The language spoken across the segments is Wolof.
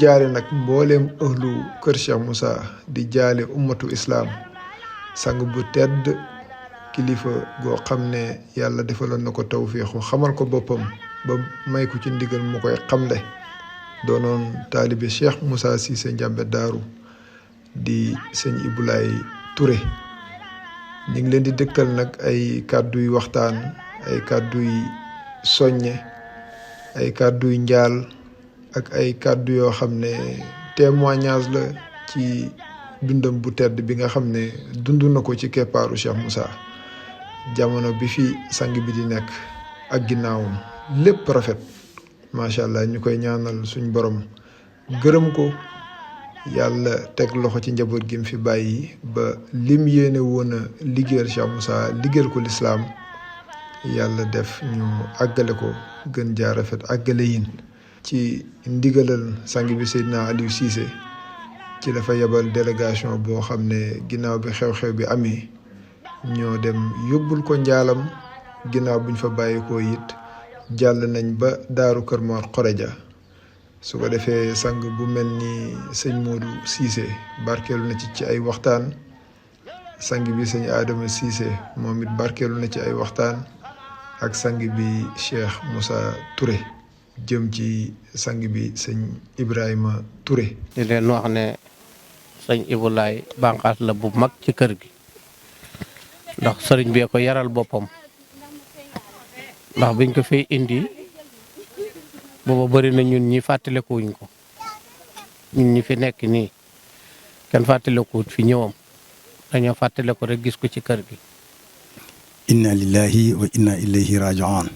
jaale nag mbooleem ëhlu kër Cheikh Moussa di jaale ummatu islaam sang bu tedd kilifa goo xam ne yàlla defaloon na ko tawfiixu xamal ko boppam ba may ko ci ndigal mu koy xamle doonoon taalibe Cheikh Moussa Cissé Ndiambe Daaru di sëñ Ibulaay Touré ñu ngi leen di dëkkal nag ay kàdduy waxtaan ay kàdduy soññe ay kàdduy njaal ak ay kàddu yoo xam ne témoignage la ci dundam bu tedd bi nga xam ne dund na ko ci keppaaru Cheikh Moussa jamono bi fi sang bi di nekk ak ginnaawam lépp rafet macha allah ñu koy ñaanal suñ borom gërëm ko yàlla teg loxo ci njaboot gi mu fi bàyyi ba lim yéene woon a liggéeyal Cheikh Moussa liggéeyal ko lislaam yàlla def ñu àggale ko gën jaa rafet àggale yin ci ndigalal sang bi Seydina Aliou Cissé ci dafa yebal délégation boo xam ne ginnaaw bi xew-xew bi amee ñoo dem yóbbul ko njaalam ginnaaw buñ fa bàyyi ko it jàll nañ ba daaru Kër Mor Xoreja su ko defee sang bu mel ni sëñ Modou Cissé barkeelu na ci ay waxtaan sang bi sëñ Adama Cissé moom it barkeelu na ci ay waxtaan ak sang bi Cheikh Moussa Touré jëm ci sang bi sëñ Ibrahima Touré. di leen wax ne sëñ Ibulaay bànqaas la bu mag ci kër gi ndax sëriñ bi ko yaral boppam ndax biñ ko fiy indi booba bëri na ñun ñi fàttalikuwuñ ko ñun ñi fi nekk nii kenn fàttalikuwut fi ñëwam dañoo fàttaliku rek gis ko ci kër gi. inna lillahi wa inna ilayhi raji'un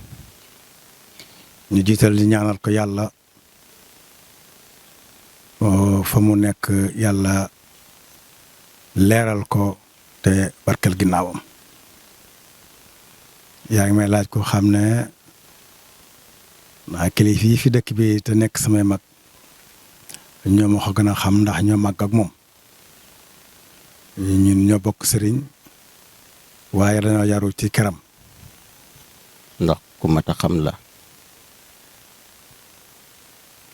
ñu jiital di ñaanal ko yàlla fa mu nekk yàlla leeral ko te barkel ginnaawam yaa ngi may laaj ko xam ne kilifa yi fi dëkk bi te nekk samay mag ñoo ma ko gën a xam ndax ñoo mag ak moom ñun ñoo bokk sëriñ waaye dañoo yaru ci këram. ndax ku mat a xam la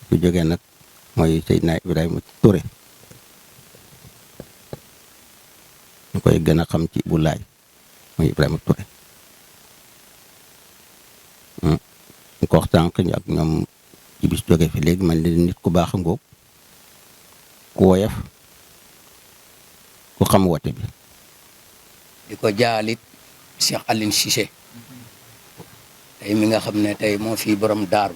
ku jógee nag mooy Seydina Ibrahima Touré ñu koy gën a xam ci Ibulaay mooy Ibrahima Touré ñu ko wax tànk ak ñoom ci bis jóge fi léegi man leen nit ku baax a ngóob ku woyof ku xam wote bi. di ko jaalit Cheikh Aliou Cissé tey mi nga xam ne tey moo fi borom daaru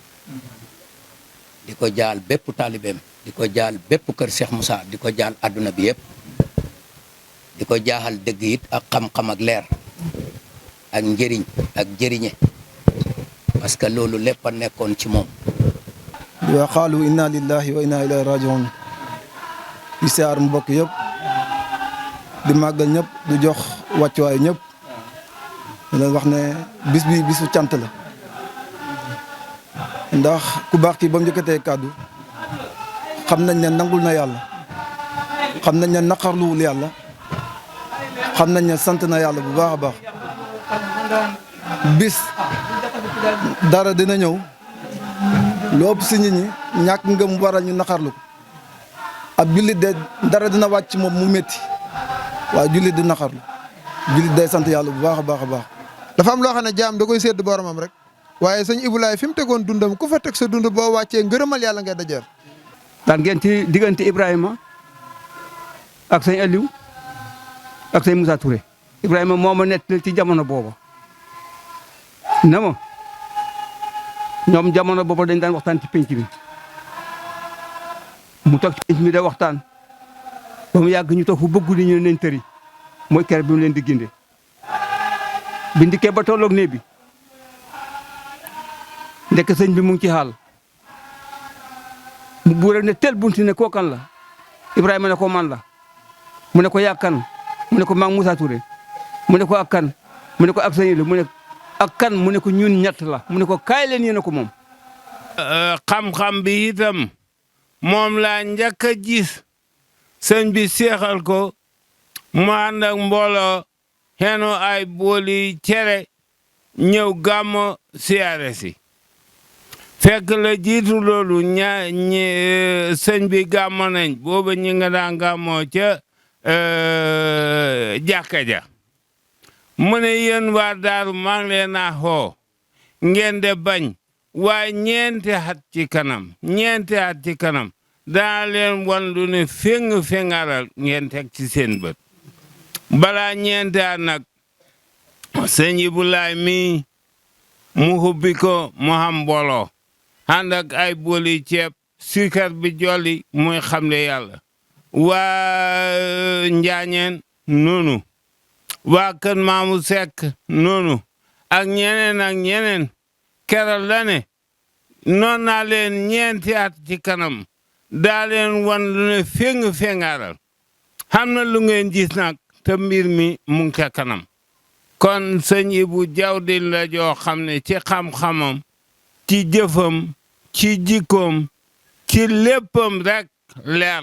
di ko jaal bépp taalibeem di ko jaal bépp kër Cheikh Moussa di ko jaal adduna bi yëpp di ko jaaxal dëgg it ak xam-xam ak leer ak njëriñ ak jëriñe parce que loolu lépp a nekkoon ci moom. wa qaalu inna lillahi wa inna ilayhi rajiun di siyaar mbokk yëpp di màggal ñëpp di jox wàccuwaay ñëpp di leen wax ne bis bi bisu cant la ndax ku baax kii ba mu njëkkatee kàddu xam nañ ne nangul na yàlla xam nañ ne naqarluwul yàlla xam nañ ne sant na yàlla bu baax a baax bis dara dina ñëw lu ëpp si nit ñi ñàkk ngëm waral ñu naqarlu ko ab jullit de dara dina wàcc moom mu métti waaye jullit di naqarlu jullit day sant yàlla bu baax a baax a baax. dafa am loo xam ne jaam da koy sédd boromam rek waaye sëñ Ibulaay fi mu tegoon dundam ku fa teg sa dund boo wàccee ngërëmal yàlla ngay dajeer. daan ngeen ci diggante Ibrahima ak sëñ Aliou ak sëñ Moussa Touré. Ibrahima moo ma nett ci jamono booba na ma ñoom jamono booba dañ daan waxtaan ci penc mi mu toog ci penc mi da waxtaan ba mu yàgg ñu toog fu bëggu ni ñu ne nañ tëri mooy kër bi mu leen di ginde bi ndikkee ba tolloog néeg bi ndekk sëñ bi mu ngi ci xaal mu buur ne tel bunti ne koo kan la Ibrahima ne ko man la mu ne ko yàkkan mu ne ko maa ngi Moussa Touré mu ne ko ak kan mu ne ko ak sëñ mu ne ak kan mu ne ko ñun ñett la mu ne ko kaay leen yéen a ko moom. xam-xam bi itam moom laa njëkk a gis sëñ bi seexal ko mu ànd ak mbooloo xenu ay booli cere ñëw gàmmo siyaare si fekk la jiitu loolu sëñ bi gàmmo nañ booba ñi nga daan gàmmoo ca jàkka ja mu ne yéen waa daaru maa ngi leen a xoo ngeen de bañ waaye ñeenti at ci kanam daa leen wan lu ne féngaral ngeen teg ci seen bët balaa ñeenti at nag sëñ Ibulaay mi mu hubbi ko mu xam mbooloo ànd ak ay booli ceeb sikar bi jolli muy xamle yàlla waa njaañeen noonu waa kër Maamu Sekk noonu ak ñeneen keral la ne noon naa leen ñeenti at ci kanam daa leen wan lu ne féngaaral xam na lu ngeen gis nag te mbir mi mu ngi ca kanam kon sëñ Ibu jawdin la joo xam ne ci xam-xamam ci jëfam ci jikkoom ci léppam rek leer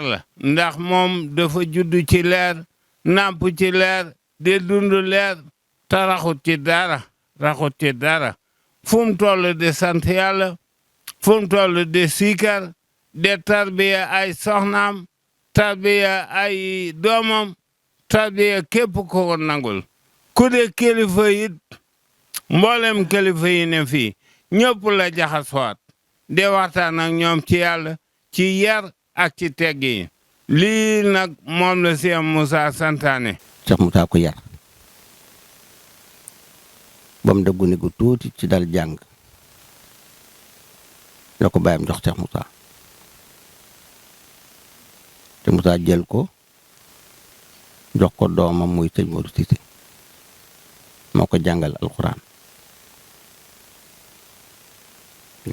la ndax moom dafa judd ci leer nàmp ci leer di dund leer te raxut ci dara fu mu toll di sant yàlla fu mu toll di siikar de tarbiya ay soxnaam tarbiya ay doomam tarbiya képp ko nangul ku de kilifa it mboolem kilifa yi ne fii ñëpp la jaxasoot de waxtaan ak ñoom ci yàlla ci yar ak ci teggi lii nag moom la Cheikh Moussa santaane. Cheikh Moussa ko yar ba mu dëggu ni gu tuuti ci dal jàng la ko bàyyam jox Cheikh Moussa te Moussa jël ko jox ko doomam muy sëñ Modou Cissé moo ko jàngal alxuraan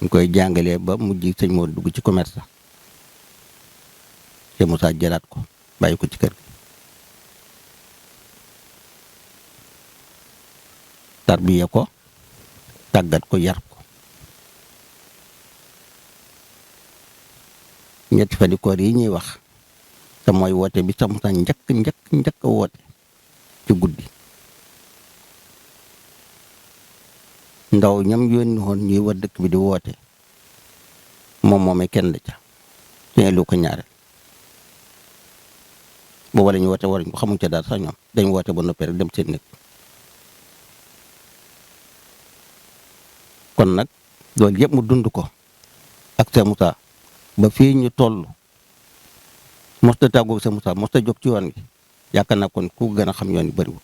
ñu koy jàngalee ba mujj sëñ Modou dugg ci commerce sax te Moussa jëlaat ko bàyyi ko ci kër gi tarbiya ko tàggat ko yar ko ñetti fani koor yi ñuy wax te mooy woote bi sax Moussa njëkk a woote ci guddi ndaw ñam yónni woon ñuy war dëkk bi di woote moom moomee kenn la ca te lu ko ñaareel booba la ñu woote waruñ ko xamuñ ca dara sax ñoom dañ woote ba noppi rek dem seen nekk kon nag loolu yëpp mu dund ko ak Cheikh Moussa ba fii ñu toll mosta tàggoog Cheikh Moussa mosta jóg ci yoon gi yaakaar naa kon ku gën a xam yoon yu bëriwul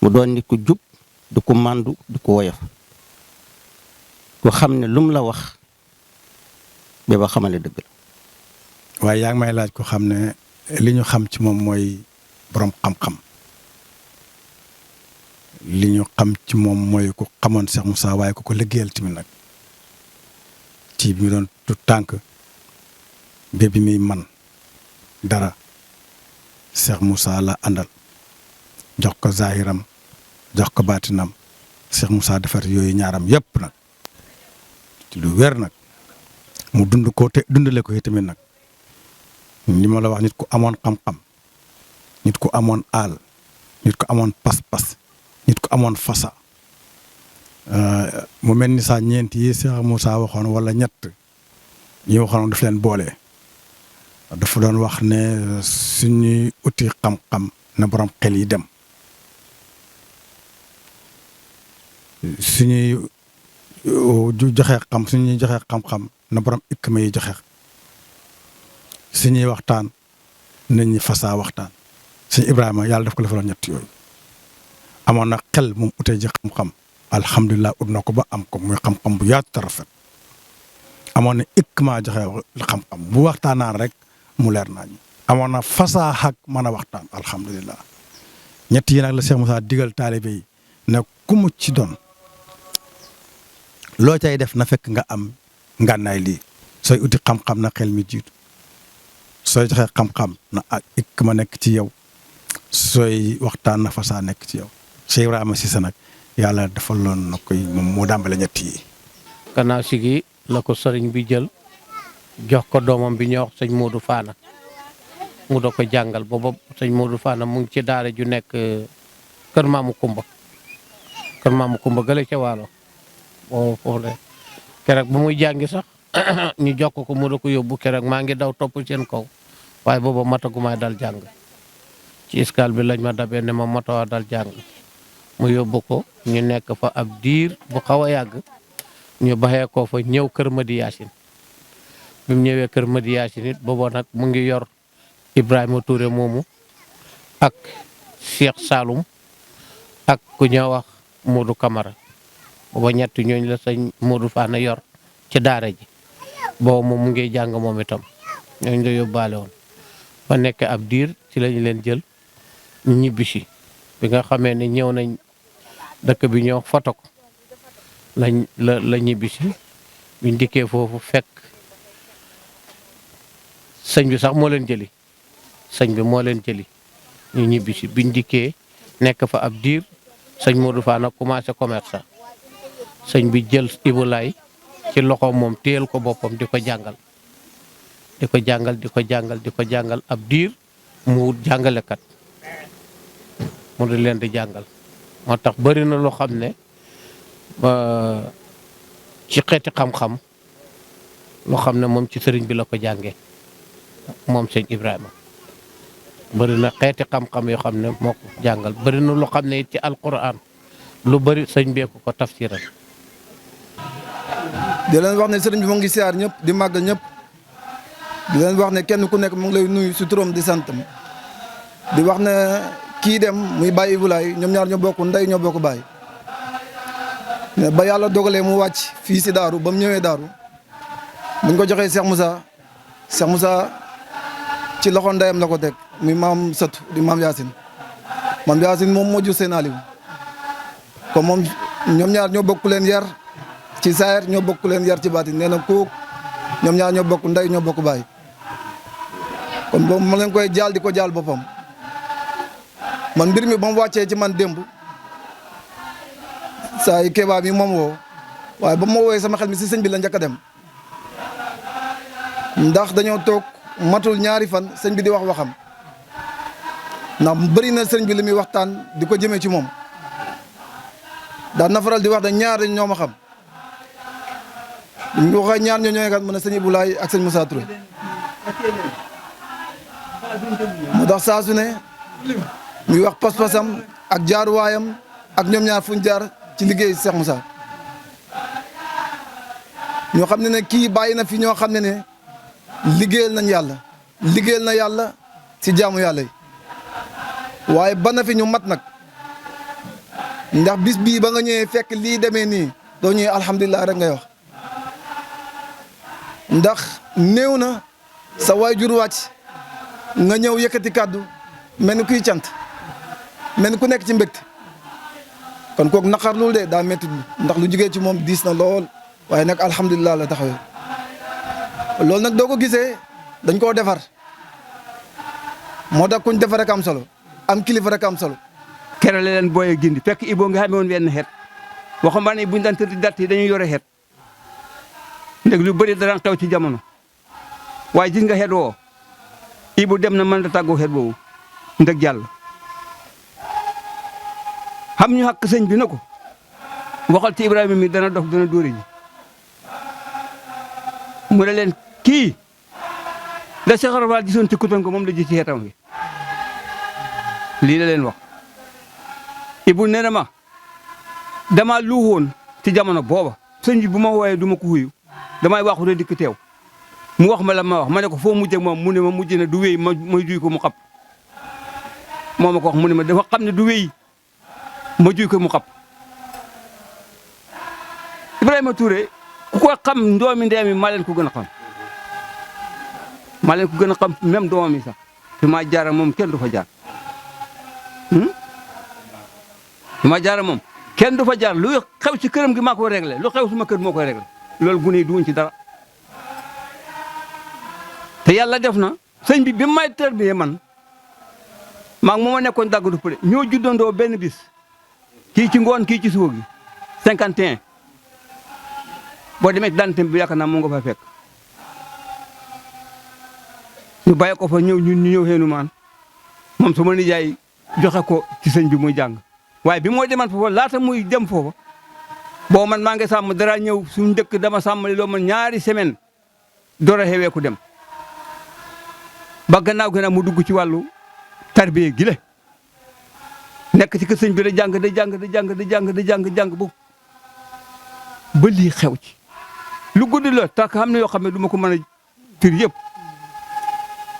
mu doon nit ku jub du ko màndu du ko woyof ku xam ne lum la wax ba ba xamale dëgg la waaye yaa ngi may laaj ko xam ne li ñu xam ci moom mooy borom xam-xam li ñu xam ci moom mooy ku xamoon Cheikh Moussa waaye ku ko liggéeyal tamit nag ci bi mu doon tu tànk ba bi muy man dara Cheikh Moussa la àndal jox ko zahiram jox ko baatinam Cheikh Moussa defar yooyu ñaaram yëpp nag ci lu wér nag mu dund ko te dundale ko tamit nag li ma la wax nit ku amoon xam-xam nit ku amoon aal nit ku amoon pas-pas nit ku amoon fasa mu mel ni sax ñeent yi Cheikh Moussa waxoon wala ñett yi waxoon daf leen boole dafa doon wax ne suñuy uti xam-xam na borom xel yi dem suñuy joxe xam-xam na borom ikma yi joxe suñuy waxtaan nañ ñi fasaa waxtaan suñu Ibrahima yàlla daf ko defaloon ñett yooyu amoon na xel moom utee ji xam-xam alhamdulilah ut na ko ba am ko muy xam-xam bu yaatu te rafet amoon na ikma joxe xam-xam bu waxtaanaan rek mu leer naa ñu amoon na fasaa ak mën a waxtaan alhamdulilah ñett yi nag la Cheikh Moussa digal taalibe yi ne ku mu ci doon loo cay def na fekk nga am ngànnaay lii sooy uti xam-xam na xel mi jiitu sooy joxe xam-xam na ak ikma nekk ci yow sooy waxtaan na fasaa nekk ci yow Cheikh Ibrahima Cissé nag yàlla defaloon na koy moom moo dàmbale ñett yi. gannaaw si gi la ko sëriñ bi jël jox ko doomam bi ñuy wax sëñ Modou Fana mu da ko jàngal booba sëñ Modou Fana mu ngi ci daara ju nekk kër Maamu Kumba kër maamu Kumba gële ca Waalo boobu foofu la keroog ba muy jàngi sax ñu jokk ko mu da ko yóbbu keroog maa ngi daw topp seen kaw waaye booba matagumaay dal jàng ci escale bi lañ ma dabee ne ma matawaa dal jàng mu yóbbu ko ñu nekk fa ab diir bu xaw a yàgg ñu baxee ko fa ñëw kër Madi Yaasin bi mu ñëwee kër Madi Yaasin it booba nag mu ngi yor Ibrahima Touré moomu ak Cheikh Saloum ak ku ñoo wax Modou Camara booba ñett ñooñu la sëñ Modou Fana yor ci daara ji boobu moom mu ngi jàng moom itam ñooñu la yóbbaale woon fa nekk ab diir ci lañu leen jël ñibbisi bi nga xamee ne ñëw nañ dëkk bi ñoo foto ko la ñibbisi biñ dikkee foofu fekk sëñ bi sax moo leen jëli sëñ bi moo leen jëli ñu ñibbisi biñ dikkee nekk fa ab diir sëñ Modou Fana commencé commerce sëñ bi jël Ibou Laye ci loxo moom téyel ko boppam di ko jàngal di ko jàngal di ko jàngal di ko jàngal ab diir mu wut jàngalekat mu di leen di jàngal moo tax bëri na loo xam ne ci xeeti xam-xam loo xam ne moom ci sëriñ bi la ko jàngee moom sëñ Ibrahima bëri na xeeti xam-xam yoo xam ne moo ko jàngal bëri na loo xam ne it ci alquran lu bëri sëñ bee ko tafsiral. di leen wax ne sëriñ bi mu ngi siyaar ñëpp di màggal ñëpp di leen wax ne kenn ku nekk mu ngi lay nuyu si turam di santam di wax ne kii dem muy Baye Ibou Laye ñoom ñaar ñoo bokk ndey ñoo bokk baay ne ba yàlla dogalee mu wàcc fii si daaru ba mu ñëwee daaru buñ ko joxee Cheikh Moussa ci loxo ndeyam la ko teg muy maam Sëtu di maam Yacine moom moo jur seen Aliou comme moom ñoom ñaar ñoo bokk leen yar ci saayir ñoo bokk leen yar ci baatin nee na kooku ñoom ñaar ñoo bokk ndey ñoo bokk baay kon boobu ma leen koy jaal di ko jaal boppam man mbir mi ba mu wàccee ci man démb saa yi Kéba mi moom woo waaye ba ma woowee sama xel mi si sëñ bi la njëkk a dem ndax dañoo toog matul ñaari fan sëñ bi di wax waxam ndax bëri na sëñ bi li muy waxtaan di ko jëmee ci moom daan na faral di wax da ñaar dañ ñoo ma xam ñu waxee ñaar ñoo ñooy kat mën a sëñ Ibou Laye ak sëñ Moussa Touré moo tax saa su ne muy wax pas-pasam ak jaaruwaayam ak ñoom ñaar fuñ jaar ci liggéey Cheikh Moussa ñoo xam ne kii bàyyi na fi ñoo xam ne liggéeyal nañ yàlla liggéeyal na yàlla ci jaamu yàlla yi waaye ba na fi ñu mat nag ndax bis bii ba nga ñëwee fekk lii demee nii doo ñëwee alhamdulilah rek ngay wax ndax néew na sa waajur wàcc nga ñëw yëkkati kàddu mel ni kuy cant mel ni ku nekk ci mbégte kon kooku naqar loolu de daa métti ndax lu jugee ci moom diis na lool waaye nag alhamdulilah la taxawee loolu nag doo ko gisee dañ koo defar moo tax kuñ defar rek am solo am kilifa rek am solo. keroog la leen booyee gindi fekk Ibou nga xamee woon wenn xeet waxambaane buñ daan tëdd datt yi dañuy yore xeet ndeg lu bëri dara taw ci jamono waaye gis nga xeet woo Ibou dem na mën da tàggoo xeet boobu ndeg jàll xam ñu xàq sëñ bi na ko waxal ci Ibrahima mi dana dox dana dóori ji mu ne leen kii la Cheikh Raval gisoon ci kutoon ko moom la ji ci xeetam bi lii la leen wax Ibou nee na ma dama luuxoon ci jamono booba sëñ bi bu ma wooyee du ma ko wuyu damay waxu rek dikk teew mu wax ma la ma wax ma ne ko foo mujjee moom mu ne ma mujj na du wéy ma juy ko mu xap moo ma ko wax mu ne ma dafa xam ne du wéy ma juy ko mu xap Ibrahima Touré ku ko xam doomi ndeem yi maa leen ko gën a xam maa leen ko gën a xam même doomam yi sax fi ma jaara moom kenn du fa jaar fi ma jaara moom kenn du fa jaar lu xew ci këram gi maa ko réglé lu xew suma kër moo koy réglé loolu gune yi duwuñ ci dara te yàlla def na sëñ bi may tarbiyee man maa ngi moo nekkoon dagg du pële ñoo juddandoo benn bis kii ci ngoon kii ci suba gi 51 boo demee ci dantem bi yaakaar naa moo nga fa fekk ñu bàyyi ko fa ñëw ñun ñu ñëw xeenu maan moom sama nijaay joxe ko ci sëñ bi muy jàng waaye bi moo deman foofa laata muy dem foofa boo man maa ngi sàmm dara ñëw suñu dëkk dama sàmmali loo man ñaari semaine door a xewee ku dem ba gannaaw gi nag mu dugg ci wàllu tarbiya gi la nekk ci kër sëñ bi da jàng ba lii xew ci lu gudd la tax xam ne yoo xam ne du ma ko mën a tur yëpp.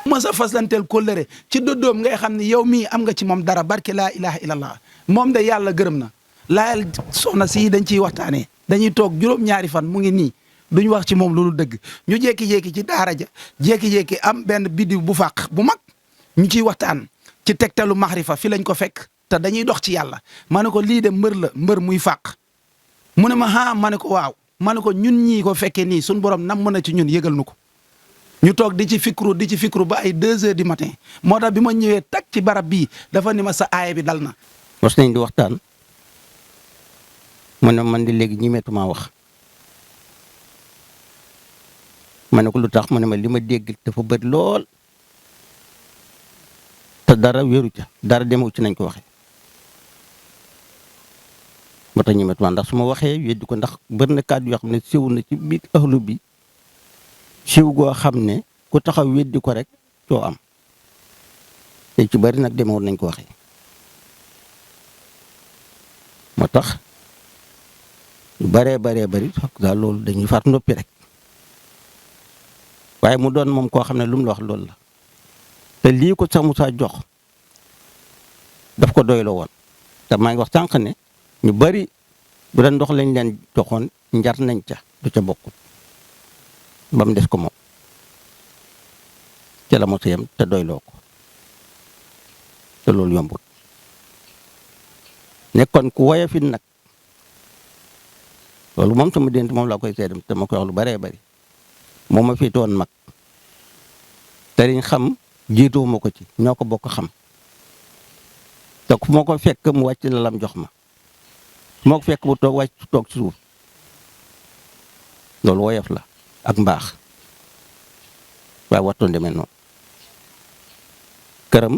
mos a faslanteel kóllëre ci doddoom ngay xam ne yow mii am nga ci moom dara barke laa ilaha illallah moom de yàlla gërëm na laayal soxna si dañ ciy waxtaanee dañuy toog juróom-ñaari fan mu ngi nii duñ wax ci moom loolu dëgg ñu jékki-jékki ci daara ja jékki-jékki am benn biddiw bu fàq bu mag ñu ciy waxtaan ci tegtalu maxrifa fi lañ ko fekk te dañuy dox ci yàlla ma ne ko lii de mbër muy fàq mu ne ma ma ne ko waaw ma ne ko ñun ñii ko fekkee nii suñ borom nam mën a ci ñun yëgal nu ko ñu toog di ci fikru ba ay 2 heures du matin moo tax bi ma ñëwee tag ci barab bii dafa ni ma sa aaya bi dal na. mos nañ di waxtaan mu ne man di léegi ñimeetuma wax ma ne ko lu tax mu ne ma li ma dégg dafa bëri lool te dara wéeru ca dara demewu ci nañ ko waxee moo tax ñimeetuma ndax su ma waxee weddi ko ndax bëri na kàddu yoo xam ne siw na ci biir ahlu bi siw goo xam ne ku taxaw weddi ko rek coo am te ci bëri nag demewoon nañ ko waxee moo tax lu bëree bëri daal loolu dañuy far noppi rek waaye mu doon moom koo xam ne lu mu la wax loolu la te lii ko sax Moussa jox daf ko doyloo woon te maa ngi wax sànq ne ñu bëri bu doon ndox lañ leen joxoon njar nañ ca du ca bokkut ba mu des ko moom ca la mos a yem te doyloo ko te loolu yombut nekkoon ku woyofit nag loolu moom sama dént moom laa koy seedam te ma koy wax lu bëree bëri moom ma féete woon mag te liñ xam jiituwuma ko ci ñoo ko bokk xam te fu ma ko fekk mu wàcc la lam jox ma fu ma ko fekk bu toog wàcc toog ci suuf loolu woyof la ak mbaax waaye wattoon demee noonu këram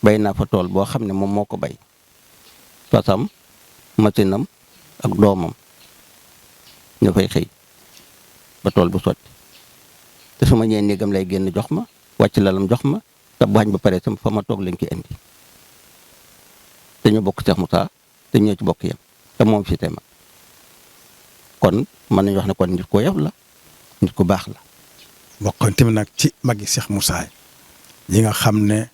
bay naa fa tool boo xam ne moom moo ko bay fasam masinam ak doomam ñu fay xëy ba tool bu sotti te su ma ñëwee néegam lay génn jox ma wàcc lalam jox ma te bu añ ba pare sama fa ma toog lañ koy indi te ñu bokk Cheikh Moussa te ñoo ci bokk yem te moom fi ma kon mën nañu wax ne kon nit ko yow la nit ku baax la. bokkoon tamit nag ci magi Cheikh Moussa yi nga xam ne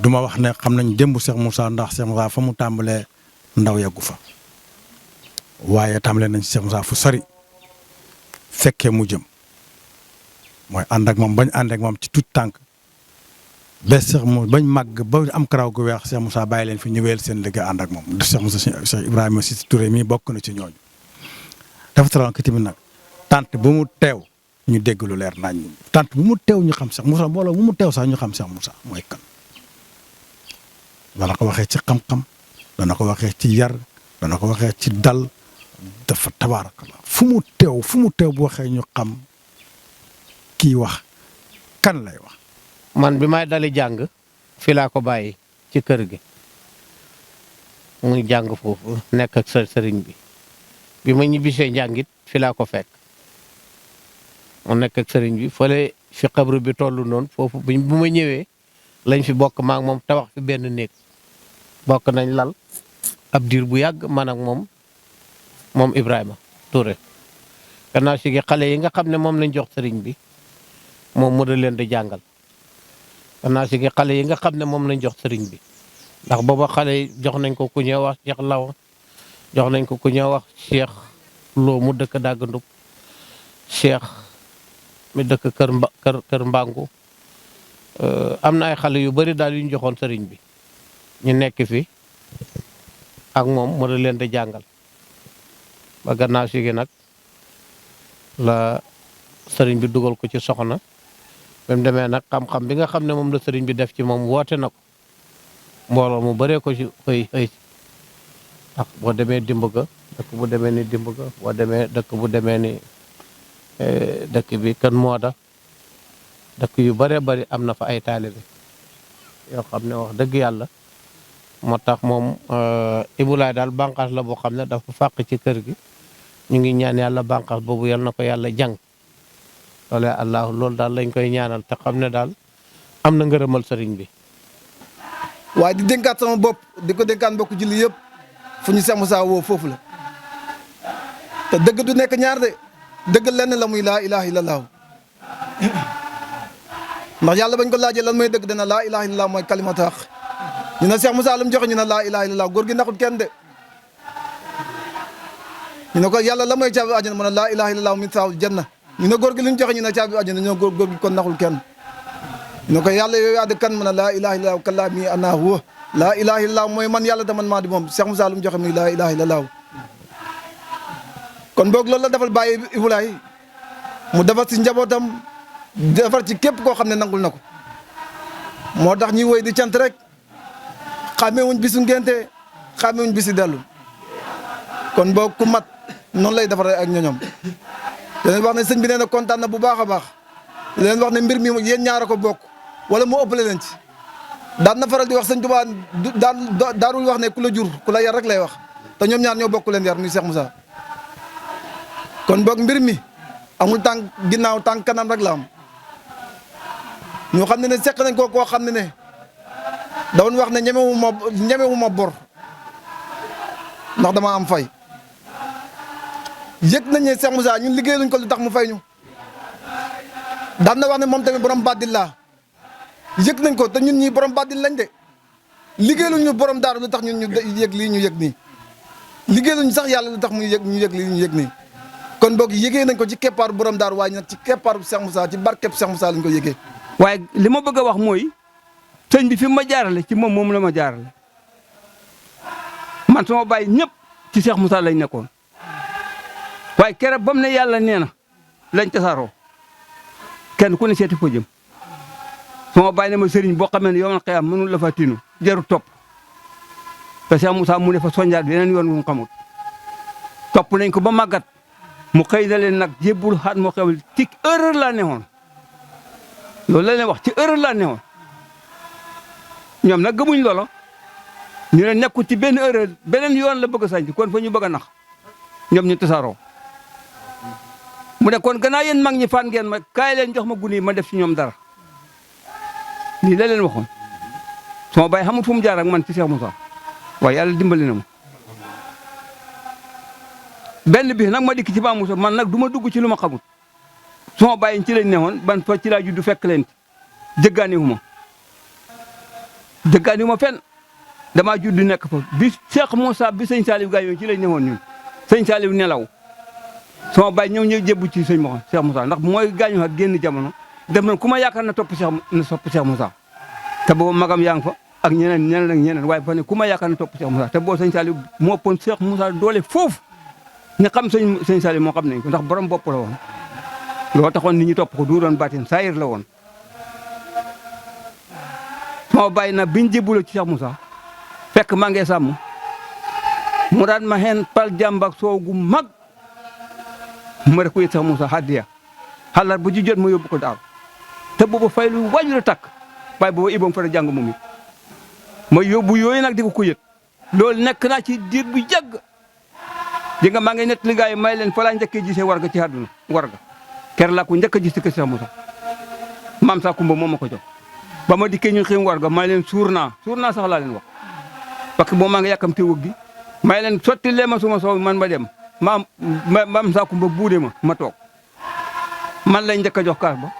du ma wax ne xam nañ démb Cheikh Moussa ndax Cheikh Moussa fa mu tàmbalee ndaw yeggu fa waaye tàmbalee nañ Cheikh Moussa fu sori fekkee mu jëm mooy ànd ak moom bañ ànd ak moom ci tout tànk ba Cheikh mu bañ màgg ba am karaw gu weex Cheikh Moussa bàyyi leen fi ñu wéyal seen liggéey ànd ak moom Cheikh Moussa Cheikh Ibrahima Cissé Touré mii bokk na ci ñooñu. dafa taroon ki tamit nag tant bu mu teew ñu dégg lu leer nañ tant bu mu teew ñu xam Cheikh Moussa mbooloo bu mu teew sax ñu xam Cheikh Moussa mooy kan. dana ko waxee ci xam-xam dana ko waxee ci yar dana ko waxee ci dal dafa tabaarakallah fu mu teew bu waxee ñu xam kii wax kan lay wax. man bi may dali jàng fi laa ko bàyyi ci kër gi muy jàng foofu nekk ak sëriñ bi ma ñibbisee njàngit fi laa ko fekk mu nekk ak sëriñ bi fële fi xabru bi tollu noonu foofu bu ma ñëwee lañ fi bokk maak moom tabax fi benn néeg bokk nañ lal ab diir bu yàgg man ak moom Ibrahima Touré gannaaw si gi xale yi nga xam ne moom lañ jox sëriñ bi moom mu da leen di jàngal gannaaw si gi xale yi nga xam ne moom lañ jox sëriñ bi ndax booba xale yi jox nañ ko ku ñëw wax Cheikh Law jox nañ ko ku ñëw wax Cheikh Lo mu dëkk Dàggandub Cheikh mi dëkk kër Mbangu am na ay xale yu bari daal yu ñu joxoon sëriñ bi ñu nekk fi ak moom mu da leen di jàngal ba gannaaw si gi nag la sëriñ bi dugal ko ci soxna ba mu demee nag xam-xam bi nga xam ne moom la sëriñ bi def ci moom woote na ko mbooloo mu bëree ko ci xëy ak boo demee Dimbaga dëkk bu demee ni Dimbaga boo demee dëkk bu demee ni dëkk bi Kën Mooda dëkk yu bëree bëri am na fa ay taalibe yoo xam ne wax dëgg yàlla moo tax moom Ibou Laye daal bànqaas la boo xam ne dafa fàq ci kër gi ñu ngi ñaan yàlla bànqaas boobu yal na ko yàlla jàng wala allah loolu daal lañ koy ñaanal te xam ne daal am na ngërëmal sëriñ bi. waaye di dénkaat sama bopp di ko dénkaat mbokk julli yëpp fu ñu Cheikh Moussa woo foofu la te dëgg du nekk ñaar de dëgg lenn la muy laa ilaha illallah ndax yàlla bañ ko laajee lan mooy dëgg dana laa ilaha illallah mooy kalimatu haq ñu ne Cheikh Moussa lu mu joxe ñu ne laa ilaha illallah góor gi naxul kenn de ñu ne ko yàlla la mooy caabi àjjana mu ne laa ilaha illallah min saawul janna ñu ne góor gi lu ñu joxe ñu ne caabi àjjana ñu ne góor gi kon naxul kenn ñu ne ko yàlla yow yaa di kan mu ne laa ilaha illallah kalaami ana huwa laa ilaha illallah mooy man yàlla taman maa di moom Cheikh Moussa lu mu joxe muy laa ilaha illallah kon boog loolu la defal bàyyi Ibou Laye mu defar ci njabootam defar ci képp koo xam ne nangul na ko moo tax ñuy woy di cant rek xamee wuñ bisu ngénte xamee wuñ bisi dellu kon boog ku mat noonu lay defaree ak ñoñom te leen wax ne sëñ bi nee na kontaan na bu baax a baax leen wax ne mbir mi yéen ñaar a ko bokk wala moo ëppale leen ci daan na faral di wax sëñ Tuubaa daarul wax ne ku la jur ku la yar rek lay wax te ñoom ñaar ñoo bokk leen yar muy Cheikh Moussa kon boog mbir mi amul tànk ginnaaw tànk kanam rek la am ñoo xam ne seq nañ ko koo xam ne dawoon wax ne ñemewu ma bor ndax dama am fay yëg nañ ne Cheikh Moussa ñun liggéey luñ ko lu tax mu fay ñu daan na wax ne moom tamit borom baddil laa yëg nañ ko te ñun ñii borom baddil lañ de liggéey luñ ñu borom daaru lu tax ñun ñu yëg lii ñu yëg nii liggéey luñ sax yàlla lu tax muy yëg ñu yëg lii ñu yëg nii kon boog yëgee nañ ko ci keppaaru borom daaru waaye nag ci keppaaru Cheikh Moussa ci barkeb Cheikh Moussa lañ ko yëgee. waaye li ma bëgg a wax mooy sëñ bi fi ma jaarale ci moom la ma jaarale man sama bàyyi ñëpp ci Cheikh Moussa lañ nekkoon waaye keroog ba mu ne yàlla nee na lañ tasaaroo kenn ku ne seeti foo jëm sama bàyyi ne ma sëriñ boo xamee ne yow xëy mënul la fa tiinu jarul topp te Cheikh Moussa mu ne fa sonjaat yeneen yoon wu mu xamul topp nañ ko ba màggat mu xëy na leen nag jébbul xaat moo xewal ci erreur laa newoon loolu la leen wax ci erreur laa newoon ñoom nag gëmuñ loola ñu ne nekkul ci benn erreur beneen yoon la bëgg a sànci kon fa ñu bëgg a nax ñoom ñu tasaaroo mu ne kon gannaaw yéen mag ñi fan ngeen ma kaay leen jox ma gune yi ma def ci ñoom dara lii la leen waxoon sama baay xamul fu mu jaar ak man ci Cheikh Moussa waaye yàlla dimbali na ma benn bi nag ma dikk ci Maam Moussa man nag du ma dugg ci lu ma xamul sama baay ci lañ newoon ban fa ci laa juddu fekk leen jëggaaniwu ma fenn damaa juddu nekk fa bi Cheikh Moussa bi sëñ Saliou gaañoo ci lañ newoon ñun sëñ Saliou nelaw sama baay ñëw jébbu ci sëñ Moussa Cheikh Moussa ndax mooy gaañoo ak génn jamono def na ku ma yaakaar na topp Cheikh Moussa te boobu magam yaa ngi fa ak ñeneen waaye fa ne ku ma yaakaar na topp Cheikh Moussa te boo sëñ Saliou moo ëppoon Cheikh Moussa doole foofu ñu xam sëñ Saliou moo xam nañ ko ndax borom bopp la woon loolu taxoon nit ñi topp ko du doon baatin saayir la woon sama bàyyi na biñ jébbuloo ci Cheikh Moussa fekk maa ngi sàmm mu daan ma xeen pal jàmbak soow gu mag ma rek ko yët Cheikh Moussa hadiya xalaat bu ci jot ma yóbbu ko daaw te boobu fay lu wàññi la takk waaye boobu iboom fa jàng moom it ma yóbbu yooyu nag di ko yët loolu nekk naa ci diir bu yàgg di nga maa ngi nett li gaa yi may leen fa laa njëkkee gisee warga ci àdduna warga ker laa ko njëkk a gis ci kër Cheikh Moussa maam sa kumba moom ma ko jox ba ma dikkee ñu xim warga may leen suur naa sax laa leen wax parce que boo maa ngi yàkkamte wëg gi may leen sotti lee ma suma soow man ma dem maam sa kumba buude ma toog man lañ njëkk a jox kaas ba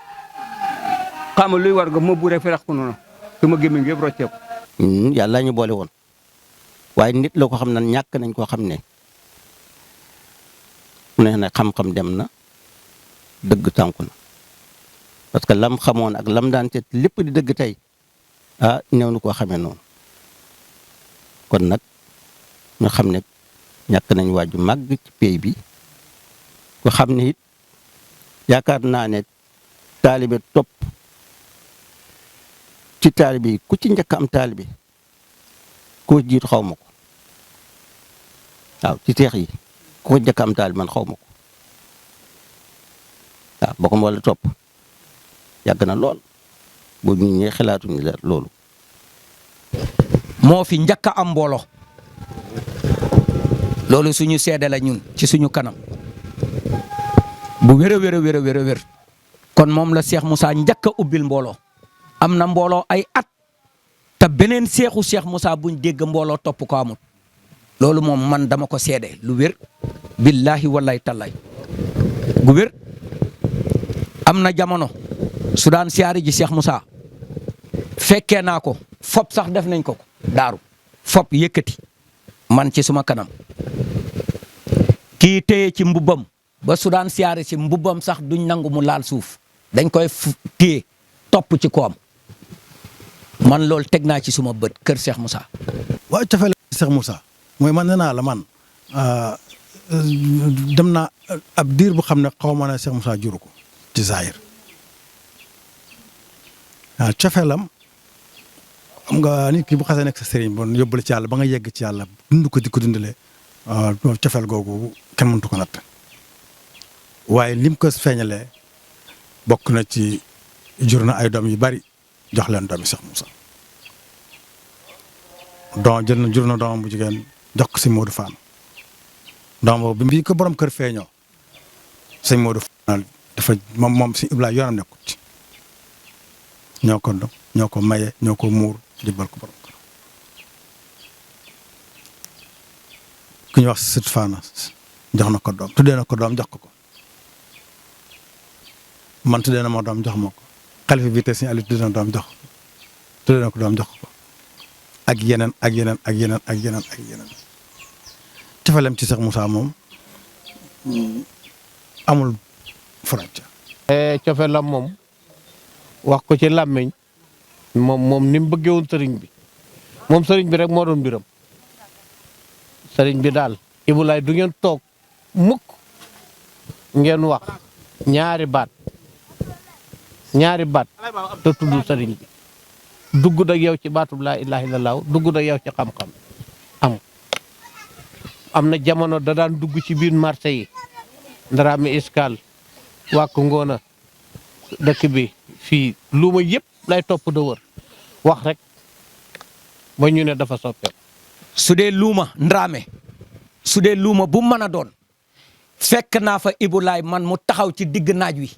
xamal luy warga ma buuree ferax ko noonu sama gémmiñ gi yëpp rocceeku yàlla ñu boole woon waaye nit la ko xam ne ñàkk nañ koo xam ne mu ne na xam-xam dem na dëgg tànku na parce que lam xamoon ak lam daan seet lépp di dëgg tey ñëw na koo xamee noonu kon nag ñu xam ne ñàkk nañ waaju màgg ci pays bi ko xam ne it yaakaar naa ne taalibe topp ci taalibe yi ku ci njëkk am taalibe koo jiitu xaw ma ko waaw ci seex yi ku ko njëkk am taalibe man xaw ma ko waaw boo ko wala topp yàgg na lool bu ñu ñëwee xalaatuñu la loolu moo fi njëkk a am mbooloo loolu suñu seede la ñun ci suñu kanam bu wér a wér a wér a wér a wér kon moom la Cheikh Moussa njëkk a ubbil mbooloo am na mbooloo ay at te beneen seexu Cheikh Moussa buñ dégg mbooloo topp ko amul loolu moom man dama ko seede lu wér billahi wallahi tallaay gu wér am na jamono su daan siyaari ji Cheikh Moussa fekkee naa ko fop sax def nañ ko daaru fop yëkkati man ci suma kanam kii téye ci mbubbam ba su daan siyaari ci mbubbam sax duñ nangu mu laal suuf dañ koy téye topp ci koom man loolu teg naa ci suma bët kër Cheikh Moussa. waaw cofeel Cheikh Moussa mooy man nee naa la man dem naa ab diir bu xam ne xaw ma ne Cheikh Moussa juru ko ci Zahir waaw cofeelam xam nga nit ki bu xasee nekk sa sëriñ bon yóbbale ci yàlla ba nga yegg ci yàlla dund ko di ko dundalee cofeel googu kenn mëntu ko natt waaye lim ko feeñalee bokk na ci jur na ay doom yu bari jox leen doomi Cheikh Moussa jur na doomam bu jigéen jox ko si Modou Fall doom boobu bi ko borom kër feeñoo sëñ Modou Fall dafa moom si Ibrahima yoonam nekkut ci ñoo ko maye ñoo ko muur jëbbal ko borom kër ku ñuy wax si sët Fana jox na ko doom tuddee na ko doom jox ko man tuddee na ma doom jox ma ko xalifa bi te si Aliou tuddee na doom jox tuddee na ko doom jox ko ak yeneen ak yeneen ak yeneen ak yeneen ak yeneen cofeelam ci Cheikh Moussa moom amul frontière. cofeelam moom wax ko ci làmmiñ moom ni mu bëggee woon sëriñ bi moom sëriñ bi rek moo doon mbiram sëriñ bi daal Ibou Laye du ngeen toog mukk ngeen wax ñaari baat te tudd sëriñ bi dugg ak yow ci baatub laa ilaaha illallaah dugg ak yow ci xam-xam am na jamono da daan dugg ci biir marché yi Ndaraami Escale wàkk ngoona dëkk bi fii luuma yëpp lay topp da wër wax rek ba ñu ne dafa soppeeku. su dee luuma Ndaraame su dee luuma bu mën a doon fekk naa fa Ibou Laye man mu taxaw ci digg naaj wi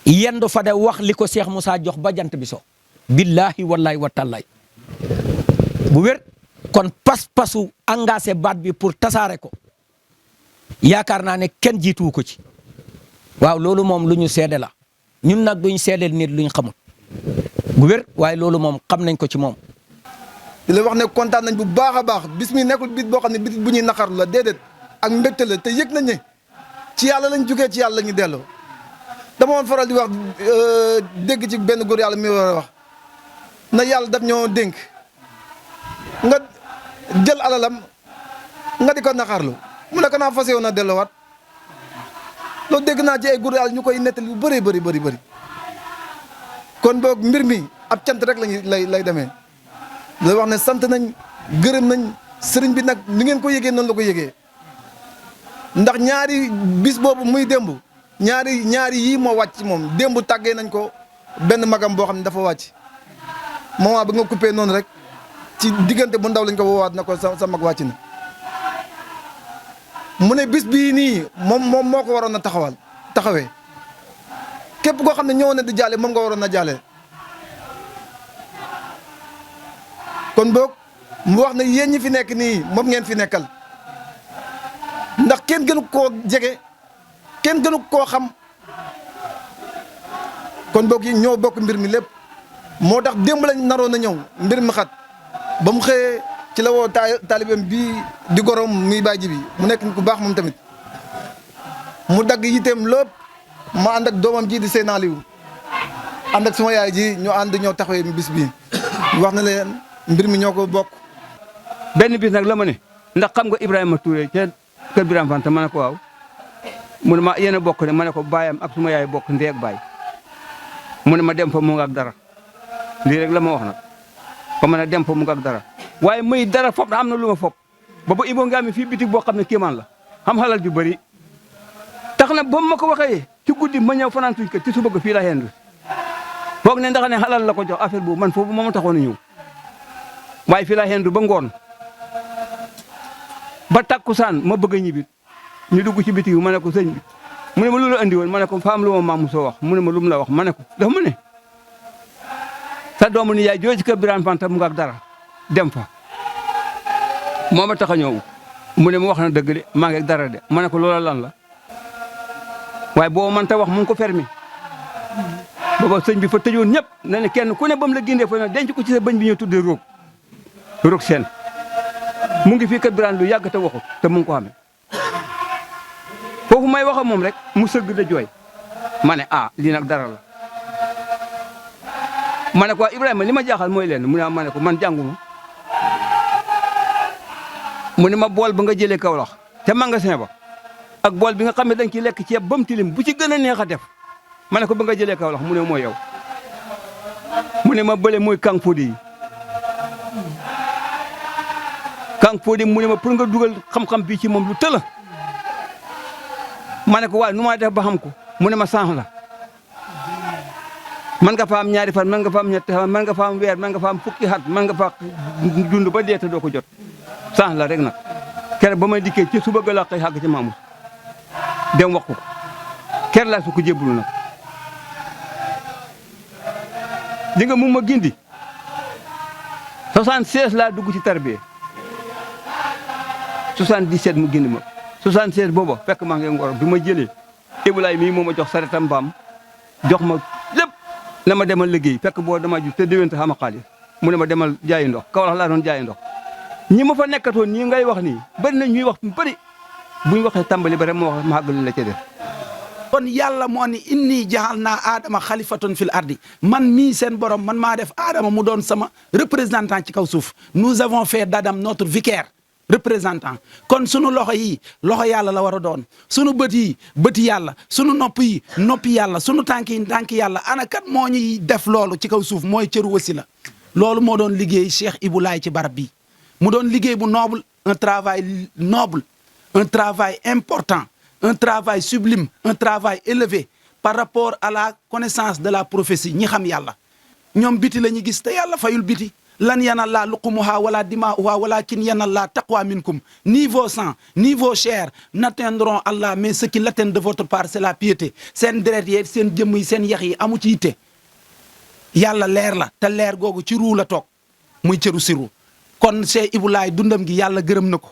yendu fa de wax li ko Cheikh Moussa jox ba jant bi so billahi wallahi wa tallaay bu wér kon pas-pasu engagé baat bi pour tasaare ko yaakaar naa ne kenn jiituwu ko ci waaw loolu moom lu ñu seede la ñun nag duñ seedeel nit luñ xamul bu wér waaye loolu moom xam nañ ko ci moom. di la wax ne kontaan nañ bu baax a baax bis mi nekkul bit boo xam ne bit bu ñuy naqarlu la déedéet ak mbégte la te yëg nañ ne ci yàlla lañ jugee ci yàlla la ñu delloo dama woon faral di wax dégg ci benn góor yàlla mi war a wax na yàlla daf ñoo dénk nga jël alalam nga di ko naqarlu mu ne ko naa fas yow na delloowaat loolu dégg naa ci ay góor yàlla ñu koy nettali lu bëree bëri kon boog mbir mi ab cant rek lay demee la wax ne sant nañ gërëm nañ sëriñ bi nag ni ngeen ko yëgee noonu la ko yëgee ndax ñaari bis boobu muy démb ñaari yii moo wàcc ci moom démb tàggee nañ ko benn magam boo xam ne dafa wàcc moment bi nga coupé noonu rek ci diggante bu ndaw lañ ko woowaat na ko sa mag wàcc na mu ne bis bii nii moom moo ko waroon a taxawee képp koo xam ne ñëwoon na di jaale moom nga waroon a jaale kon boog mu wax ne yéen ñi fi nekk nii moom ngeen fi nekkal ndax kenn gënu koo jege kenn gënu koo xam kon boog yi ñoo bokk mbir mi lépp moo tax démb lañ naroon a ñëw mbir mi xat ba mu xëyee ci la woo taalibeem bii di gorom muy bàyyi ji bi mu nekk ku baax moom tamit mu dagg yiteem lépp ma ànd ak doomam ji di Seyna Aliou ànd ak suma yaay ji ñu ànd ñoo taxawee bis bii wax na leen mbir mi ñoo ko bokk. benn bis nag la ma ne ndax xam nga Ibrahima Touré ca kër Birame Fanta ma ne ko waaw mu ne ma yéen a bokk ne ma ne ko baayam ak suma yaay bokk ndey ak baay mu ne ma dem fa mu nga ak dara lii rek la ma wax nag ba ma ne dem fa mu nga ak dara waaye muy dara fop am na lu ma fop ba Ibou nga am fii bitig boo xam ne kéemaan la xam xalal ju bëri tax na ba ma ko waxee ci guddi ma ñëw fanaan tuuti ko ci suba ko fii la yendu foog ne ndax ne xalal la ko jox affaire boobu man foofu moo ma taxoon a ñëw waaye fii laa hendu ba ngoon ba takkusaan ma bëgg a ñibbi ñu dugg ci biti ma ne ko sëñ bi mu ne ma lu la andi woon ma ne ko fa am lu ma maam Moussa wax mu ne ma lu mu la wax ma ne ko dafa mu ne sa doomu ni yaay jooy ci kër Birane Fanta mu nga ak dara dem fa moo ma tax a ñëw mu ne ma wax na dëgg de maa ngi ak dara de ma ne ko loola lan la waaye boo mënta wax mu ngi ko fermi booba sëñ bi fa tëjoon ñëpp na ne kenn ku ne ba mu la gindee fa ne denc ko ci sa bëñ bi ñu tuddee roog seen mu ngi fii kër Birane lu yàgg te waxut te mu ngi ko xamee foofu may wax ak moom rek mu sëgg da jooy ma ne lii nag dara la ma ne ko Ibrahima li ma jaaxal mooy leen mu ne ma ne ko man jànguma mu ne ma bool ba nga jëlee Kaolack te magasin ba ak bool bi nga xam ne dañ ci lekk ceeb ba mu tilim bu ci gën a neex a def ma ne ko ba nga jëlee Kaolack mu ne mooy yow mu ne ma bële mooy Kang Fodé yi Kang Fodé mu ne ma pour nga dugal xam-xam bii ci moom lu tëla ma ne ko waaye nu ma def ba xam ko mu ne ma sànq la man nga fa am ñaari fan man nga fa am ñetti fan man nga fa am weer man nga fa am fukki at man nga fa dund ba dee te doo ko jot sànq la rek nag keroog ba may dikkee ci suba ga la xëy xàgg ci maamu dem wax ko keroog laa su ko jébbalu nag di nga mu ma gindi 76 laa dugg ci tarbiya 77 mu gindi ma 76 booba fekk maa ngi ngor bi ma jëlee Ibulaay mii moo ma jox saretam mbaam jox ma lépp ne ma demal liggéey fekk boo dama ju te déwénte xama xaalis mu ne ma demal jaayi ndox Kaolack laa doon jaayi ndox ñi ma fa nekkatoon ñii ngay wax nii bari na ñuy wax bari buñ waxee tàmbali ba rek ma wax ma àggali la ca def kon yàlla moo ni inni jaxal naa aadama xalifatun fil ardi man mii seen borom man maa def aadama mu doon sama représentant ci kaw suuf nous avons fait d'Adam notre vicaire représentant kon sunu loxo yi loxo yàlla la war a doon sunu bët yi bëti yàlla sunu nopp yi noppi yàlla sunu tànk yi tànk yàlla ana kat moo ñuy def loolu ci kaw suuf mooy cëru wasila loolu moo doon liggéey Cheikh Ibou Laye ci barab bi mu doon liggéey bu noble un travail noble un travail important un travail sublime un travail élevé par rapport à la connaissance de la prophétie ñi xam yàlla ñoom biti la ñu gis te yàlla fayul biti lan yanalla luqumuha wala dima'uha walakin yanalla taqwa minkum ni vos sang ni vos chairs n'atteindront Allah mais ce qui l'attend de votre part c'est la piété seen deret yi seen jëmm yi seen yax yi amu ci yitte yàlla leer la te leer googu ci ruu la toog muy cëru siru kon Cheikh Ibou Laye dundam gi yàlla gërëm na ko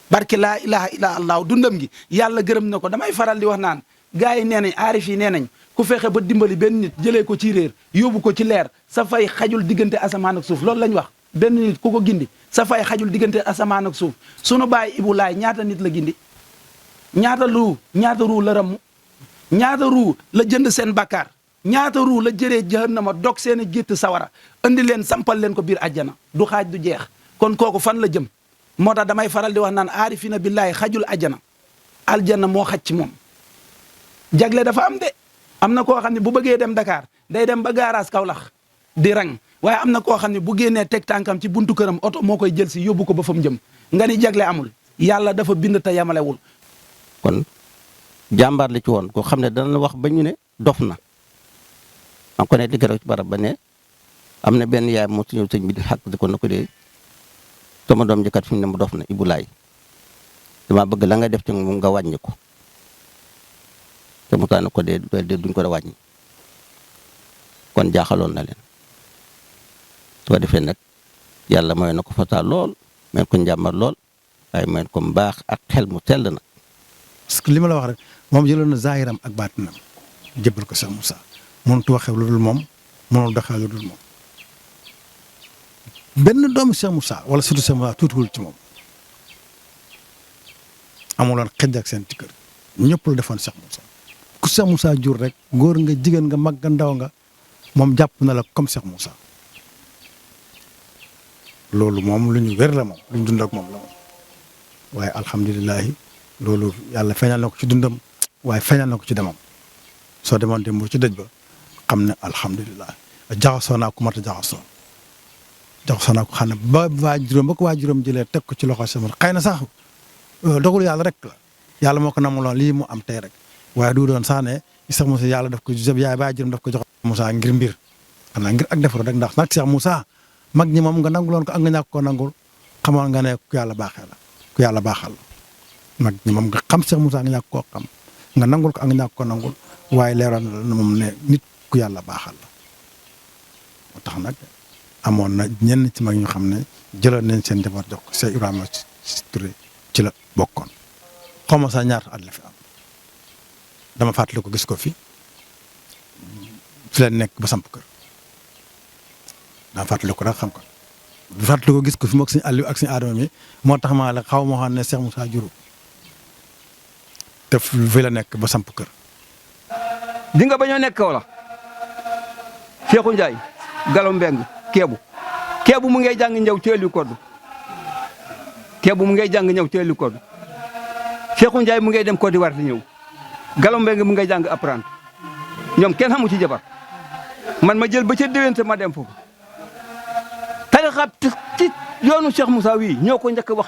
barke laa ilaha illa allah dundam gi yàlla gërëm na ko damay faral di wax naan gars yi nee nañ aarif yi nee nañ ku fexe ba dimbali benn nit jëlee ko ci réer yóbbu ko ci leer sa fay xajul diggante asamaan ak suuf loolu lañ wax benn nit ku ko gindi sa fay xajul diggante asamaan ak suuf sunu baay Ibou Laye ñaata nit la gindi ñaata ruu la ramm ñaata ruu la jënd seen bakkaar ñaata ruu la jëree jahannama dog seen i gétt sawara andi leen sampal leen ko biir àjjana du xaaj du jeex kon kooku fan la jëm moo tax damay faral di wax naan aarifina billaahi xajul àjjana aljanna moo xaj ci moom jagle dafa am de am na koo xam ne bu bëggee dem Dakar day dem ba garage Kaolack di rang waaye am na koo xam ne bu génnee teg tànkam ci buntu këram oto moo koy jël si yóbbu ko ba fa mu jëm nga ni jagle amul yàlla dafa bind te yamalewul kon jàmbaar la ci woon koo xam ne dana wax ba ñu ne dof na am ko ne di gërëm ci barab ba ne am na benn yaay moo si ñëw sëñ bi di xàq di ko na ko dee sama doom jëkkat fi mu ne mu dof na Ibou Laye dama bëgg la nga def ci moom nga wàññi ko te mu taan ko dee duñ ko da wàññi kon jaaxaloon na leen soo defee nag yàlla mooy na ko fataa lool may ko njàmbar lool waaye may ko mbaax ak xel mu sell na parce que li ma la wax rek moom jëloon na zaahiram ak baatinam jëbbal ko Cheikh Moussa mënut waxee lu dul moom mënul doxee lu dul moom benn doomu Cheikh Moussa wala surtout Cheikh Moussa tuutiwul ci moom amuloon xëj ak seen ci kër ñëpp la defoon Cheikh Moussa ku Cheikh Moussa jur rek góor nga jigéen nga mag nga ndaw nga moom jàpp na la comme Cheikh Moussa loolu moom lu ñu wér la moom lu ñu dund ak moom la moom waaye alhamdulilah loolu yàlla feeñal na ko ci dundam waaye feeñal na ko ci demam soo demoon démb ci dëj ba xam ne alhamdulilah jaxasoo naa ko mat a jaxasoo naa ko xam ne ba ko waa juróom jëlee teg ko ci loxo sama xëy na sax dogalu yàlla rek la yàlla moo ko namuloon lii mu am tey rek waaye du doon sax ne Cheikh Moussa yàlla daf ko yaay ba juróom daf ko jox Moussa ngir mbir xanaa ngir ak defaru rek ndax nag Cheikh Moussa mag ñi moom nga nanguloon ko ak nga ñàkk koo nangul xamoon nga ne ku yàlla baaxee la ku yàlla baaxal la mag ñi moom nga xam Cheikh Moussa nga ñàkk koo xam nga nangul ko ak nga ñàkk koo nangul waaye leeroon na moom ne nit ku yàlla baaxal la moo tax nag amoon na ñenn ci mag ñu xam ne jëloon nañ seen njaboot jox ko Cheikh Ibrahima Touré ci la bokkoon xaw ma sax ñaata at la fi am dama fàttali ko gis ko fi la nekk ba samp kër dama fàttali ko rek xam ko bu fàttali ko gis ko fi moog suñu Aliou ak suñu Adama mi moo tax maa la xaw ma xam ne Cheikh Moussa juru te fi la nekk ba samp kër. di nga bañoo nekk wala Cheikhou Ndiaye Gallo Mbeng keebu mu ngay jàng ñëw ci Aliou Koddu keebu mu ngay jàng ñëw ci Aliou Koddu Cheikhou Ndiaye mu ngay dem Côte d'Ivoire di ñëw Gallo Mbeng mu ngay jàng apprenti ñoom kenn xamu ci jabar man ma jël ba ca déwénte ma dem foofu tarixa ci yoonu Cheikh Moussa wii ñoo ko njëkk a wax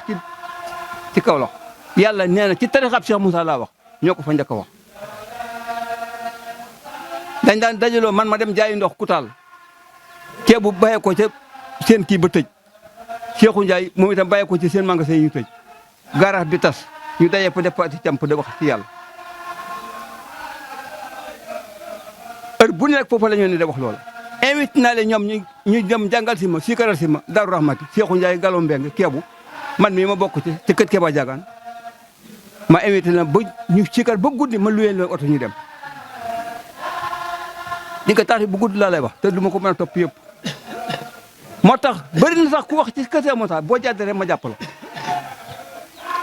ci Kaolack yàlla nee na ci tarixab Cheikh Moussa laa wax ñoo ko fa njëkk a wax dañ daan dajaloo man ma dem jaayi ndox Kutaal ceebu bàyyee ko ca seen kii ba tëj Cheikhou Ndiaye moom itam bàyyee ko ci seen magasin yi ñu tëj garage bi tas ñu dajee fa def ci camp de wax ci yàlla heure bu nekk foofu la ñu ne de wax loolu invité naa leen ñoom ñu dem jàngal si ma sikaral si ma Daaru Rahmati Cheikhou Ndiaye Gallo Mbeng keebu man mii ma bokk ci kër Keba Jagaan ma invité na ba ñu sikar ba guddi ma luyee leen oto ñu dem di nga tax bu guddi laa lay wax te du ma ko mën a topp yëpp moo tax bëri na sax ku wax ci kër Cheikh Moussa boo jàdd rek ma jàpp la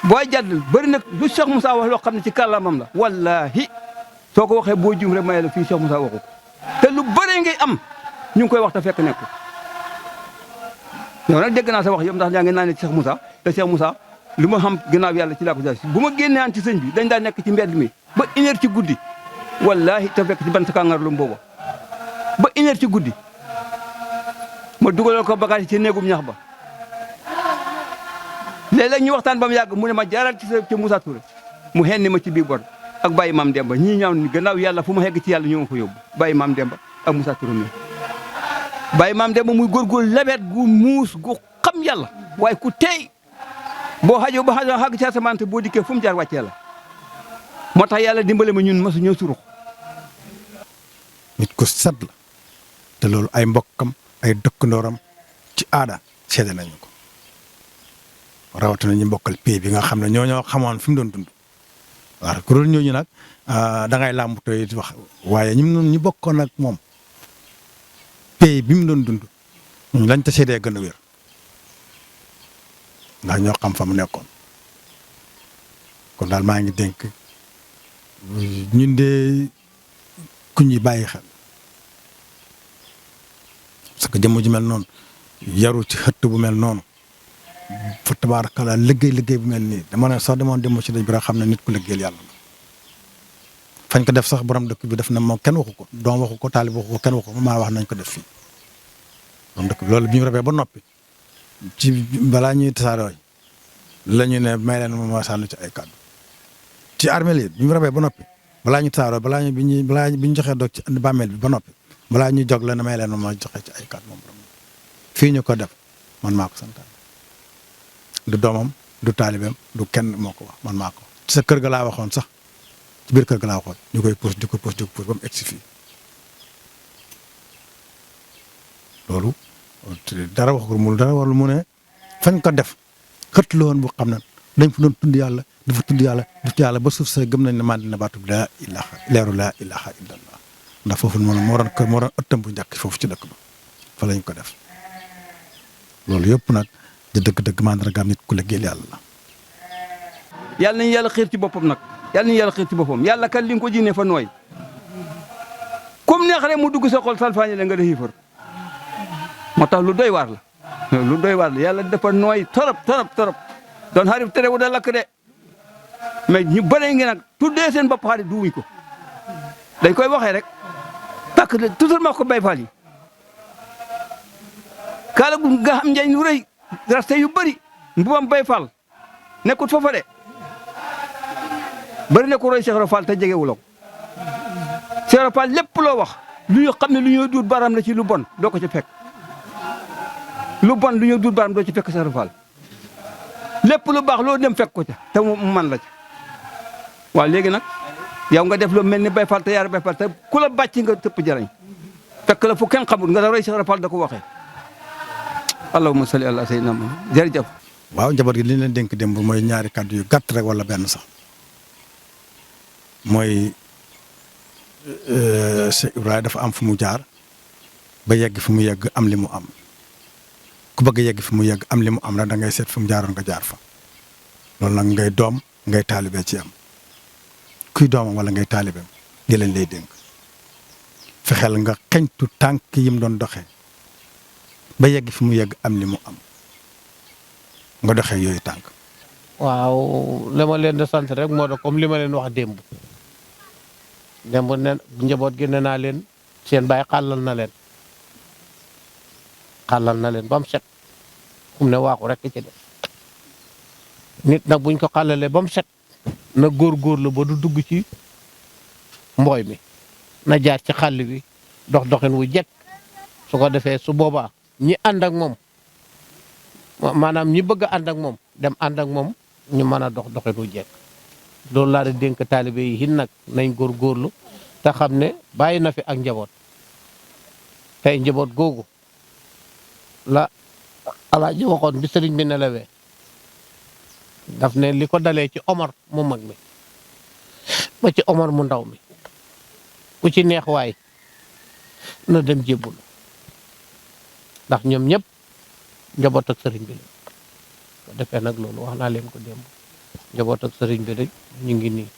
boo jàdd bëri na lu Cheikh Moussa wax loo xam ne ci kàllaamam la wallahi soo ko waxee boo juum rek may la fii Cheikh Moussa waxu ko te lu bëree ngay am ñu ngi koy wax te fekk nekk yow nag dégg naa sa wax yëpp ndax yaa ngi naan ne Cheikh Moussa te Cheikh Moussa lu ma xam gannaaw yàlla ci laa ko jaay bu ma génnee an ci sëñ bi dañ daa nekk ci mbedd mi ba 1 heure ci guddi wallahi te fekk ci ban sa kàngar lu booba ba 1 heure ci guddi ma dugalal ko bagage ci néegum ñax ba léeg-léeg ñu waxtaan ba mu yàgg mu ne ma jaaral ci Moussa Touré mu henni ma ci biir bor ak Baye Maam Demba ñii ñaaw ni gannaaw yàlla fu ma hegg ci yàlla ñoo ma fa yóbbu Baye Maam Demba ak Moussa Touré mi Baye Maam Demba muy góorgóor lebet gu muus gu xam yàlla waaye ku tey boo xajoo ba xàgg ci asamaan te boo dikkee fu mu jaar wàcc yàlla moo tax yàlla dimbale ma ñun masu ñoo surux nit ku set la te loolu ay mbokkam ay dëkkandooram ci aada seede nañu ko rawatina ñu mbokkal pays bi nga xam ne ñoo xamoon fi mu doon dund waaw ku dul ñooñu nag da ngay làmb tooy wax waaye ñu bokkoon ak moom pays bi mu doon dund ñun lañ ta seedee gën a wér ndax ñoo xam fa mu nekkoon kon daal maa ngi dénk ñun de ku ñuy bàyyi xel parce que jëmm ju mel noonu yaru ci xëtt bu mel noonu fa tabaarakalla liggéey bu mel nii dama ne sax demoon dem ci dëj bi rek xam ne nit ku liggéeyal yàlla la fañ ko def sax borom dëkk bi def na moom kenn waxu ko doom waxu ko taalib waxu ko kenn waxu ko maa wax nañ ko def fii borom dëkk bi loolu bi ñu rabee ba noppi ci balaa ñuy tasaaroo la ñu ne may leen ma sànni ci ay kàddu ci armée li bi ñu rabee ba noppi balaa ñu tasaaroo balaa ñu joxee doog ci bàmmeel bi ba noppi balaa ñuy jog la ne may leen ma joxe ci ay kàddu moom borom fii ñu ko def man maa ko santaan du doomam du taalibeem du kenn moo ko wax man maa ko ci sa kër ga laa waxoon sax ci biir kër ga laa waxoon ñu koy pousse di ko pousse ba mu egsi fii loolu dara wax ko mu dara warul mu ne fañ ko def xët la woon bu xam ne dañ fa doon tudd yàlla dafa tudd yàlla ba suuf sa gëm nañ ne man dina baatub laa ilaha leeru laa ilaha illallah ndax foofu moo doon kër moo doon ëttam bu njëkk foofu ci dëkk ba fa lañ ko def loolu yëpp nag di dëgg-dëgg mandargaam nit ku liggéeyal yàlla la. yàlla nañu yàlla xiir ci boppam nag yàlla nañu yàlla xiir ci boppam yàlla kat li nga ko jiine fa nooy comme neex rek mu dugg sa xol salfaañe la nga def xiifar moo tax lu doy waar la lu doy waar la yàlla dafa nooy torop doon xarit tere wu da lakk de mais ñu bëree ngi nag tuddee seen bopp xarit duwuñ ko dañ koy waxee rek parce que toujours ma ko bay faal yi kaala gu nga xam njëriñ lu rëy raste yu bëri mbubam bay faal nekkut foofa de bëri na ko roy Cheikh Ibra Fall te jegewuloo ko Cheikh Ibra Fall lépp loo wax lu ñu xam ne lu ñuy duut baram la ci lu bon doo ko ci fekk lu bon lu ñu dul baram doo ci fekk Cheikh Fall lépp lu baax loo dem fekk ko ca te mu man la ca waaw léegi nag yow nga def lu mel ni Baye Fall te yaar Baye Fall te ku la bàcc nga tëpp jarañ fekk la fu kenn xamul nga da roy Cheikh Fall da ko waxee allahumma salli ala sayyidina Muhammad jërëjëf. waaw njaboot gi li ñu leen dénk démb mooy ñaari kàddu yu gàtt rek wala benn sax mooy Cheikh Ibrahima dafa am fu mu jaar ba yegg fi mu yegg am li mu am ku bëgg a yegg fi mu yegg am li mu am nag da ngay seet fu mu jaaroon nga jaar fa loolu nag ngay doom ngay taalibe ci am kuy doomam wala ngay taalibeem di leen lay dénk fexeel nga xeñtu tànk yi mu doon doxee ba yegg fi mu yegg am li mu am nga doxee yooyu tànk. waaw li ma leen di sant rek moo doon comme li ma leen wax démb ne njaboot gi ne naa leen seen baay xàllal na leen ba mu set fu mu ne waaxu rek ci def nit nag buñ ko xàllalee ba mu set na góorgóorlu ba du dugg ci mbooy mi na jaar ci xàll bi doxin wu jekk su ko defee su boobaa ñi ànd ak moom maanaam ñi bëgg a ànd ak moom dem ànd ak moom ñu mën a doxin wu jekk loolu laa di dénk taalibe yi hin nag nañ góorgóorlu te xam ne bàyyi na fi ak njaboot tey njaboot googu la alaaji waxoon bi sëriñ bi nelawee daf ne li ko dalee ci Omar mu mag mi ba ci Omar mu ndaw mi ku ci neex waay na dem jébbul ndax ñoom ñëpp njaboot ak sëriñ bi la ko defee nag loolu wax naa leen ko démb njaboot ak sëriñ bi rek ñu ngi nii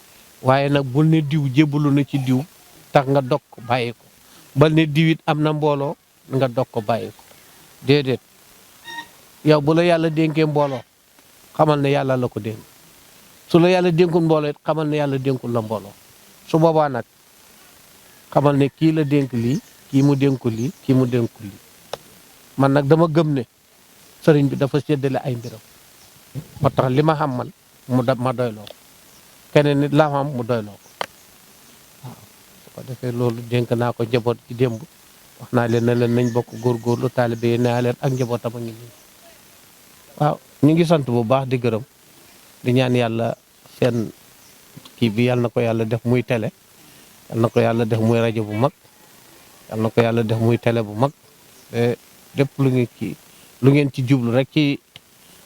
waaye nag bul ne diw jébbalu na ci diw tax nga dog ko bàyyi ko bal ne diw it am na mbooloo nga dog ko bàyyi ko déedéet yow bu la yàlla dénkee mbooloo xamal ne yàlla la ko dénk su la yàlla dénkul mbooloo it xamal ne yàlla dénkul la mbooloo su boobaa nag xamal ne kii la dénk lii kii mu dénkul lii kii mu dénkul lii man nag dama gëm ne sëriñ bi dafa séddale ay mbiram moo tax li ma xam man ma doyloo ko keneen nit la xam mu doyloo ko waaw su ko defee loolu dénk naa ko njaboot gi démb wax naa leen ne leen nañ bokk góorgóorlu taalibe yi naa leen ak njabootam a ngi nii waaw ñu ngi sant bu baax di gërëm di ñaan yàlla seen kii bi yàlla na ko yàlla def muy télé yàlla na ko yàlla def muy rajo bu mag yàlla na ko yàlla def muy télé bu mag te lépp lu ngeen ci jublu rek ci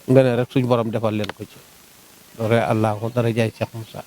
nga ne rek suñu borom defal leen ko ci loolu allahu dara jaay Cheikh Moussa